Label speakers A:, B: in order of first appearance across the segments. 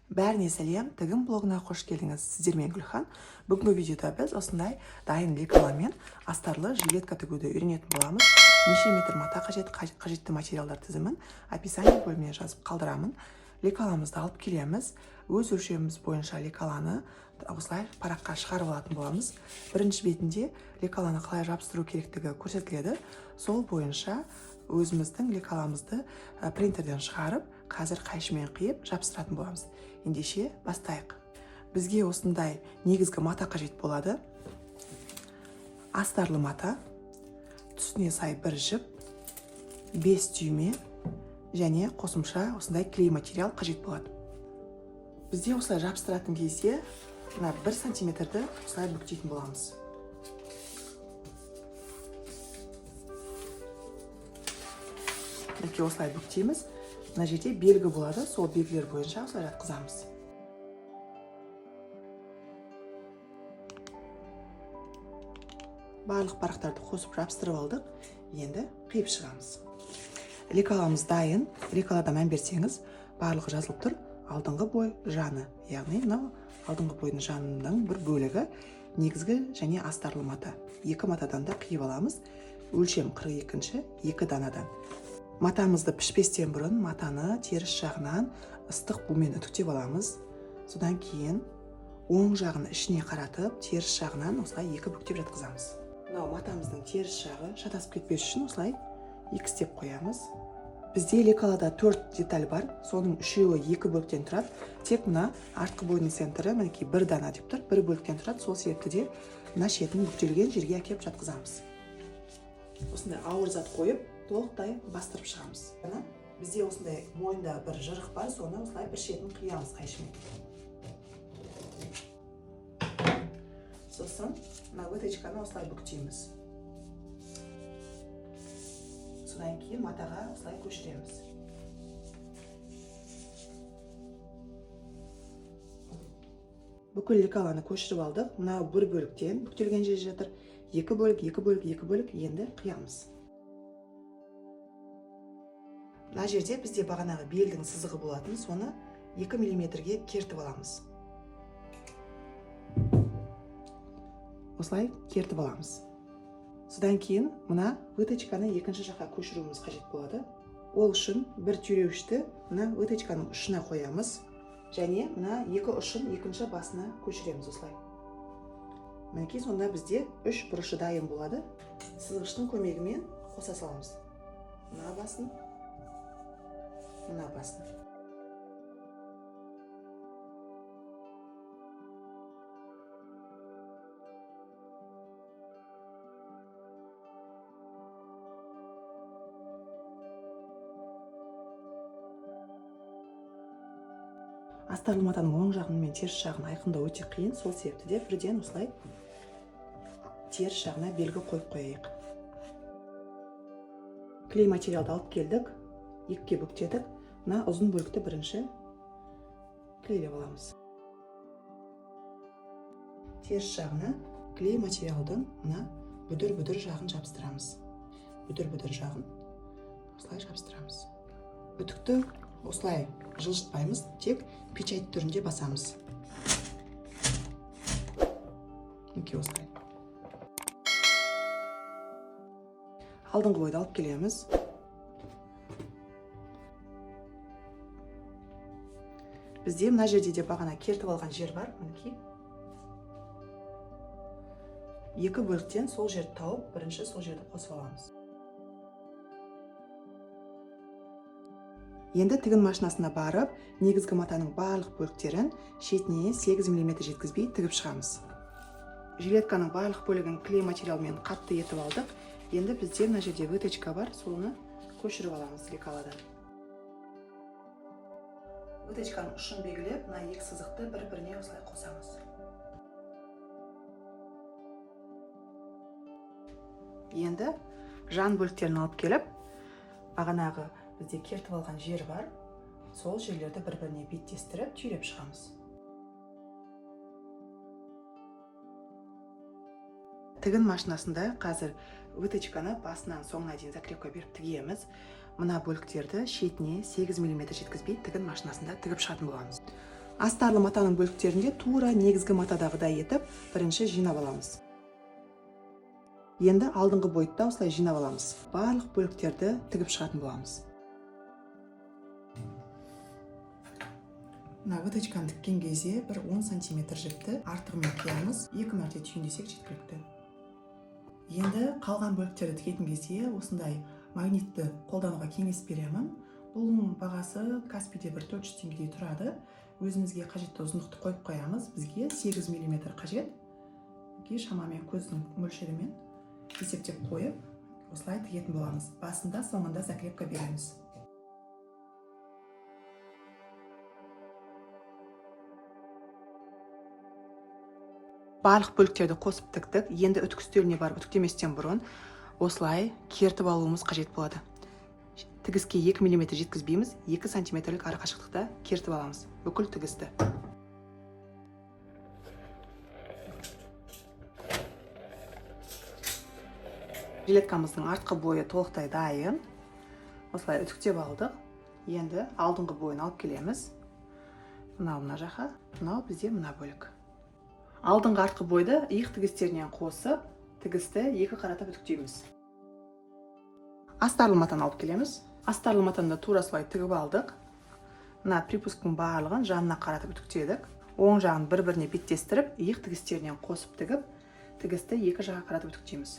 A: Бәріне сәлем, тігін блогына қош келдіңіз. Сіздермен Гүлхан. Бүгінгі видеода біз осындай дайын лекаламен астарлы жилетка тігуді үйренетін боламыз. Неше метр мата қажет, қажетті материалдар тізімін описание бөліміне жазып қалдырамын. Лекаламызды алып келеміз. Өз өлшеміміз бойынша лекаланы осылай параққа шығарып алатын боламыз. Бірінші бетінде лекаланы қалай жабыстыру керектігі көрсетіледі. Сол бойынша өзіміздің лекаламызды принтерден шығарып, қазір қайшымен қиып жабыстыратын боламыз. Ендеше бастайық. Бізге осындай негізгі мата қажет болады. Астарлы мата, түсіне сай бір жіп, 5 түйме және қосымша осындай клей материал қажет болады. Бізде осылай жабыстыратын кезде мына 1 сантиметрді осылай бүктейтін боламыз. Мінекей осылай бүктейміз. Мына жерде белгі болады, сол белгілер бойынша осылай жатқызамыз. Барлық парақтарды қосып жабыстырып алдық. Енді қиып шығамыз. Лекаламыз дайын. Лекалада мән берсеңіз, барлығы жазылып тұр. Алдыңғы бой жаны, яғни мынау алдыңғы бойдың жанының бір бөлігі, негізгі және астарлы мата. Екі матадан да қиып аламыз. Өлшем 42-ші, 2 данадан. Матамызды пішпестен бұрын матаны теріс жағынан ыстық бумен үтіктеп аламыз. Содан кейін оң жағын ішіне қаратып, теріс жағынан осылай екі бүктеп жатқызамыз. Мынау матамыздың теріс жағы шатасып кетпес үшін осылай икстеп қоямыз. Бізде лекалада 4 деталь бар, соның үшеуі екі бөліктен тұрады. Тек мына артқы бойдың центрі мінекей бір дана деп тұр, бір бөліктен тұрады. Сол себепті де мына шетін бүктелген жерге әкеліп жатқызамыз. Осындай ауыр зат қойып, толықтай бастырып шығамыз. Ана, бізде осындай мойында бір жырық бар, соны осылай бір шетін қиямыз қайшымен. Сосын мына выточканы осылай бүктейміз. Содан кейін матаға осылай көшіреміз. Бүкіл лекаланы көшіріп алдық. Мына бір бөліктен бүктелген жер жатыр. Екі бөлік, екі бөлік, екі бөлік. Енді қиямыз. Мына жерде бізде бағанағы белдің сызығы болатын, соны 2 миллиметрге кертіп аламыз. Осылай кертіп аламыз. Содан кейін мына выточканы екінші жаққа көшіруіміз қажет болады. Ол үшін бір түйреуішті мына выточканың ұшына қоямыз және мына екі ұшын екінші басына көшіреміз осылай. Мінекей сонда бізде үш бұрышы дайын болады. Сызғыштың көмегімен қоса саламыз. Мына басын, мына басын. Астарлы матаның оң жағын мен теріс жағын айқындау өте қиын, сол себепті де бірден осылай теріс жағына белгі қойып қояйық. Клей материалды алып келдік, екіге бүктедік. Мына ұзын бөлікті бірінші клейлеп аламыз. Теріс жағына клей материалдың мына бүдір-бүдір жағын жабыстырамыз. Бүдір-бүдір жағын осылай жабыстырамыз. Үтікті осылай жылжытпаймыз, тек печать түрінде басамыз. Мінекей осылай. Алдыңғы бойды алып келеміз. Бізде мына жерде де бағана кертіп алған жер бар, мінекей. Екі бөліктен сол жерді тауып, бірінші сол жерді қосып аламыз. Енді тігін машинасына барып, негізгі матаның барлық бөліктерін шетіне 8 миллиметр жеткізбей тігіп шығамыз. Жилетканың барлық бөлігін клей материалмен қатты етіп алдық. Енді бізде мына жерде выточка бар, соны көшіріп аламыз лекаладан. Выточканың ұшын белгілеп, мына екі сызықты бір-біріне осылай қосамыз. Енді жан бөліктерін алып келіп, бағанағы бізде кертіп алған жер бар, сол жерлерді бір-біріне беттестіріп, түйреп шығамыз. Тігін машинасында қазір выточканы басынан соңына дейін закрепка беріп тігеміз. Мына бөліктерді шетіне 8 миллиметр жеткізбей тігін машинасында тігіп шығатын боламыз. Астарлы матаның бөліктерінде тура негізгі матадағыдай етіп бірінші жинап аламыз. Енді алдыңғы бойды да осылай жинап аламыз. Барлық бөліктерді тігіп шығатын боламыз. Мына выточканы тіккен кезде бір 10 сантиметр жіпті артығымен қиямыз. 2 мәрте түйіндесек жеткілікті. Енді қалған бөліктерді тігетін кезде осындай магнитті қолдануға кеңес беремін. Бұның бағасы Каспиде бір 400 теңгедей тұрады. Өзімізге қажетті ұзындықты қойып қоямыз. Бізге 8 мм қажет. Шамамен көздің мөлшерімен есептеп қойып, осылай тігетін боламыз. Басында, соңында закрепка береміз. Барлық бөліктерді қосып тіктік. Енді үтік үстеліне барып үтіктеместен бұрын осылай кертіп алуымыз қажет болады. Тігіске 2 мм жеткізбейміз, 2 сантиметрлік ара қашықтықта кертіп аламыз бүкіл тігісті. Жилеткамыздың артқы бойы толықтай дайын. Осылай үтіктеп алдық. Енді алдыңғы бойын алып келеміз. Мынау мына жаққа, мынау бізде мына бөлік. Алдыңғы артқы бойды иық тігістерінен қосып, тігісті екі қаратып үтіктейміз. Астарлы матаны алып келеміз. Астарлы матаны да тура солай тігіп алдық. Мына припусктың барлығын жанына қаратып үтіктедік. Оң жағын бір-біріне беттестіріп, иық тігістерінен қосып тігіп, тігісті екі жаққа қаратып үтіктейміз.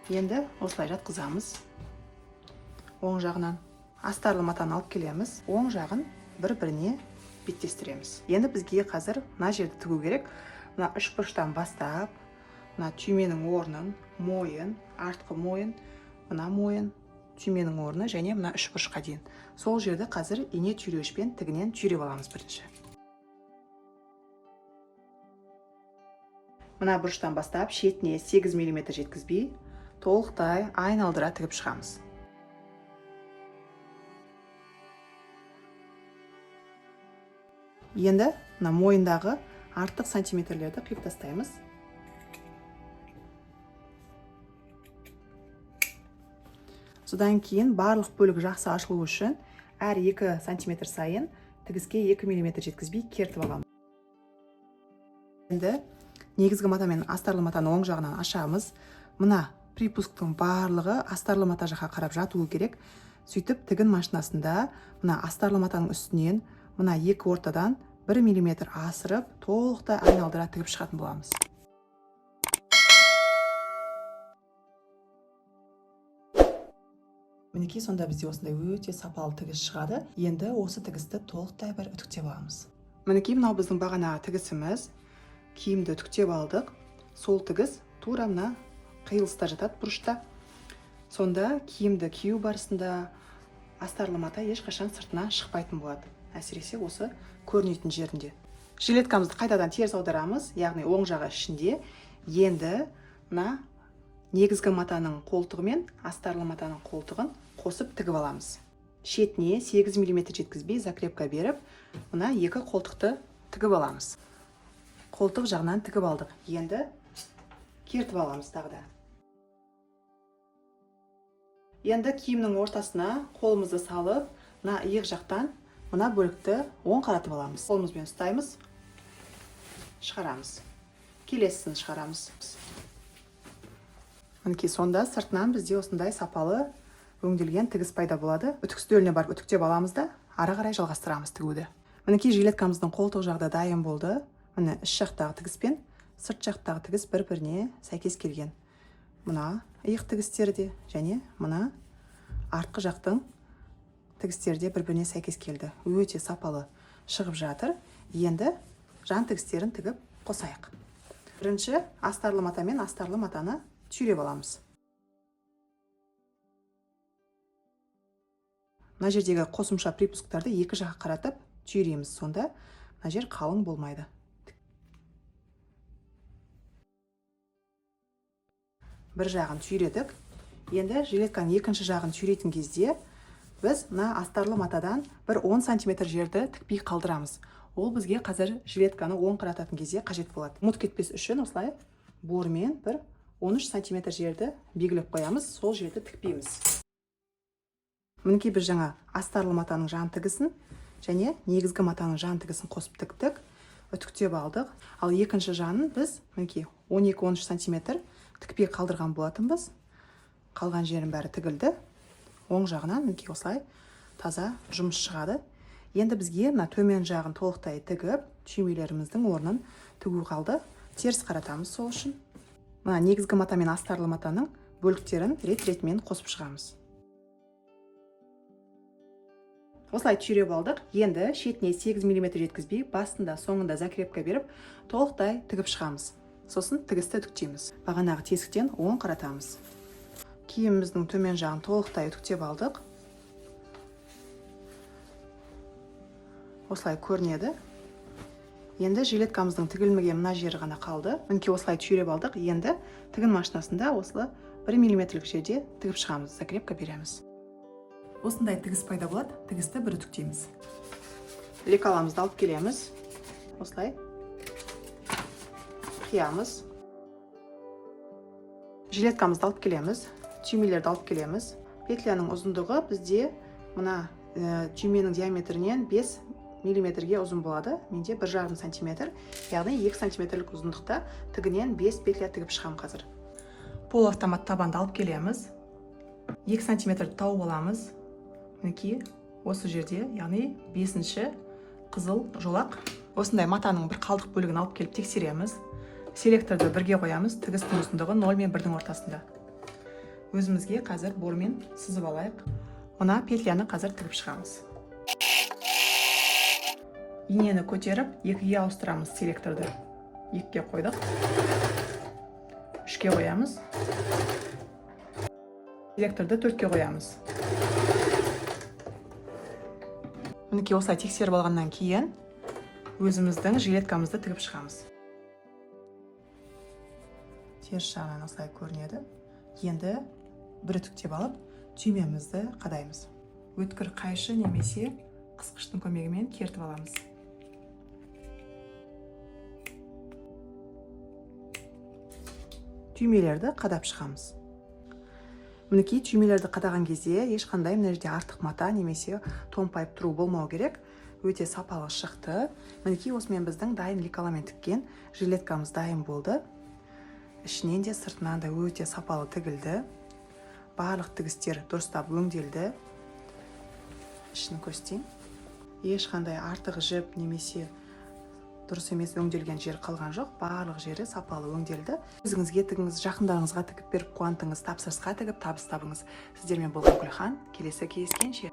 A: Енді осылай жатқызамыз. Оң жағынан астарлы матаны алып келеміз. Оң жағын бір-біріне беттестіреміз. Енді бізге қазір мына жерді тігу керек. Мына үш бұрыштан бастап, мына түйменің орнын, мойын, артқы мойын, мына мойын, түйменің орны және мына үш бұрышқа дейін. Сол жерді қазір ине түйреуішпен тігінен түйреп аламыз бірінші. Мына бұрыштан бастап шетіне 8 мм жеткізбей, толықтай айналдыра тігіп шығамыз. Енді мына мойындағы артық сантиметрлерді қиып тастаймыз. Содан кейін барлық бөлік жақсы ашылу үшін әр 2 сантиметр сайын тігіске 2 мм жеткізбей кертіп аламыз. Енді негізгі мата мен астарлы матаны оң жағынан ашамыз. Мына припусктың барлығы астарлы мата жаққа қарап жатуы керек. Сөйтіп тігін машинасында мына астарлы матаның үстінен мына екі ортадан 1 мм асырып, толықтай айналдыра тігіп шығатын боламыз. Мінекей, сонда бізде осындай өте сапалы тігіс шығады. Енді осы тігісті толықтай бір үтіктеп аламыз. Мінекей, мынау біздің бағанағы тігісіміз. Киімді үтіктеп алдық. Сол тігіс тура мына қиылыста жатады, бұрышта. Сонда киімді кию барысында астарлы мата ешқашан сыртына шықпайтын болады. Әсіресе осы көрінетін жерінде. Жилеткамызды қайтадан теріс аударамыз, яғни оң жағы ішінде. Енді мына негізгі матаның қолтығы мен астарлы матаның қолтығын қосып тігіп аламыз. Шетіне 8 мм жеткізбей закрепка беріп, мына екі қолтықты тігіп аламыз. Қолтық жағынан тігіп алдық. Енді кертіп аламыз тағы да. Енді киімнің ортасына қолымызды салып, мына иық жақтан мына бөлікті оң қаратып аламыз. Қолымызбен ұстаймыз, шығарамыз. Келесісін шығарамыз. Мінекей, сонда сыртынан бізде осындай сапалы өңделген тігіс пайда болады. Үтік үстеліне барып үтіктеп аламыз да, ары қарай жалғастырамыз тігуді. Мінекей, жилеткамыздың қолтық жағы да дайын болды. Міне, іш жақтағы тігіс пен сырт жақтағы тігіс бір-біріне сәйкес келген. Мына иық тігістері де және мына артқы жақтың тігістері де бір-біріне сәйкес келді. Өте сапалы шығып жатыр. Енді жан тігістерін тігіп қосайық. Бірінші астарлы мата мен астарлы матаны түйреп аламыз. Мына жердегі қосымша припусктарды екі жаққа қаратып түйреміз. Сонда мына жер қалың болмайды. Бір жағын түйредік. Енді жилетканың екінші жағын түйрейтін кезде біз мына астарлы матадан бір 10 сантиметр жерді тікпей қалдырамыз. Ол бізге қазір жилетканы оң қарататын кезде қажет болады. Ұмытып кетпес үшін осылай бормен бір 13 сантиметр жерді белгілеп қоямыз, сол жерді тікпейміз. Мінекей біз жаңа астарлы матаның жан тігісін және негізгі матаның жан тігісін қосып тіктік, үтіктеп алдық. Ал екінші жанын біз мінекей 12-13 сантиметр тікпей қалдырған болатынбыз. Қалған жерін бәрі тігілді. Оң жағынан мінекей осылай таза жұмыс шығады. Енді бізге мына төмен жағын толықтай тігіп, түймелеріміздің орнын тігу қалды. Теріс қаратамыз сол үшін. Мына негізгі мата мен астарлы матаның бөліктерін рет-ретімен қосып шығамыз. Осылай түйреп алдық. Енді шетіне 8 мм жеткізбей, басында, соңында закрепка беріп, толықтай тігіп шығамыз. Сосын тігісті үтіктейміз. Бағанағы тесіктен оң қаратамыз. Киіміміздің төмен жағын толықтай үтіктеп алдық. Осылай көрінеді. Енді жилеткамыздың тігілмеген мына жері ғана қалды. Мінекей осылай түйреп алдық. Енді тігін машинасында осылы 1 миллиметрлік жерде тігіп шығамыз, закрепка береміз. Осындай тігіс пайда болады. Тігісті бір үтіктейміз. Лекаламызды алып келеміз. Осылай қиямыз. Жилеткамызды алып келеміз. Түймелерді алып келеміз. Петляның ұзындығы бізде мына түйменің диаметрінен 5 миллиметрге ұзын болады. Менде 1,5 сантиметр, яғни 2 сантиметрлік ұзындықта тігінен 5 петля тігіп шығам қазір. Полуавтомат табанды алып келеміз. 2 сантиметр тауып аламыз. Мінекей осы жерде, яғни 5-ші қызыл жолақ. Осындай матаның бір қалдық бөлігін алып келіп тексереміз. Селекторды бірге қоямыз. Тігістің ұзындығы 0 мен 1-дің ортасында. Өзімізге қазір бормен сызып алайық. Мына петляны қазір тігіп шығамыз. Инені көтеріп, 2-ге ауыстырамыз селекторды. 2-ге қойдық. 3-ке қоямыз. Селекторды 4-ке қоямыз. Мінекей осылай тексеріп алғаннан кейін өзіміздің жилеткамызды тігіп шығамыз. Теріс жағынан осылай көрінеді. Енді бір үтіктеп алып, түймемізді қадаймыз. Өткір қайшы немесе қысқыштың көмегімен кертіп аламыз. Түймелерді қадап шығамыз. Мінекей түймелерді қадаған кезде ешқандай мына жерде артық мата немесе томпайып тұру болмау керек. Өте сапалы шықты. Мінекей осымен біздің дайын лекаламен тіккен жилеткамыз дайын болды. Ішінен де сыртынан да өте сапалы тігілді. Барлық тігістер дұрыстап өңделді. Ішін көрсетейін. Ешқандай артық жіп немесе дұрыс емес өңделген жер қалған жоқ. Барлық жері сапалы өңделді. Өзіңізге тігіңіз, жақындарыңызға тігіп беріп қуантыңыз, тапсырысқа тігіп табыс табыңыз. Сіздермен болған Гүлхан. Келесі кездескенше.